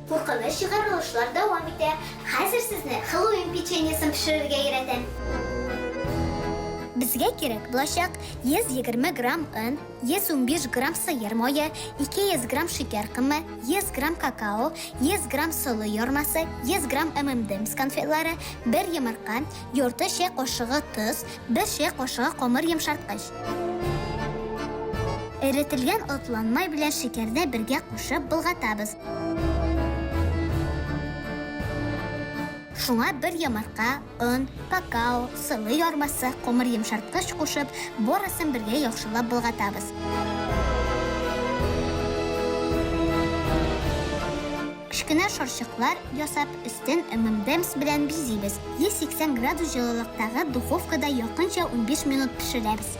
Куркыныч чыгарылышлар дәвам итә. Хәзер сезне Хэллоуин печеньесын пешерергә өйрәтәм. Безгә кирәк булачак 120 грамм он, 115 грамм сыер мае, 200 грамм шикәр комы, 100 грамм какао, 100 грамм солы ярмасы, 100 грамм M&M's конфетлары, бер йомырка, ярты чәй кашыгы тоз, бер чәй кашыгы камыр йомшарткыч. Эретелгән атланмай белән шикәрне бергә кушып болгатабыз. Шуңа бер йомырка, он, какао, солы ярмасы, камыр йомшарткыч кушып, барысын бергә яхшылап болгатабыз. Кечкенә шарчыклар ясап, өстен M&M's белән бизибез. 180 градус җылылыктагы духовкада якынча 15 минут пешерәбез.